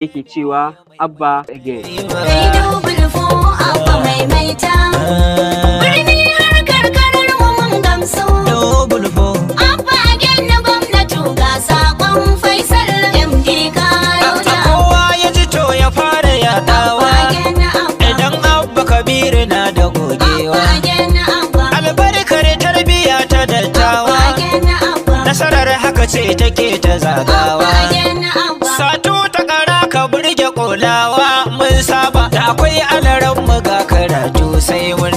Yake cewa Abba again. Kai double four, Abba maimaita. Birni har karkarar mu mun gamsu. Double four. Abba again na gwamnati, ga sakon Faisal MD Karota. Kowa ya ji to ya fara Abba yaɗawa. again na Abba. Idan Abba Kabiru na da gogewa. Abba again na Abba. Albarkar tarbiyya ta dattawa. Abba again na Abba. Nasarar haka ce take ta zagawa. Abba again na Abba. Sato ta kara ka burge kolawa, mun saba da akwai alaran mu, ga karatu sai mun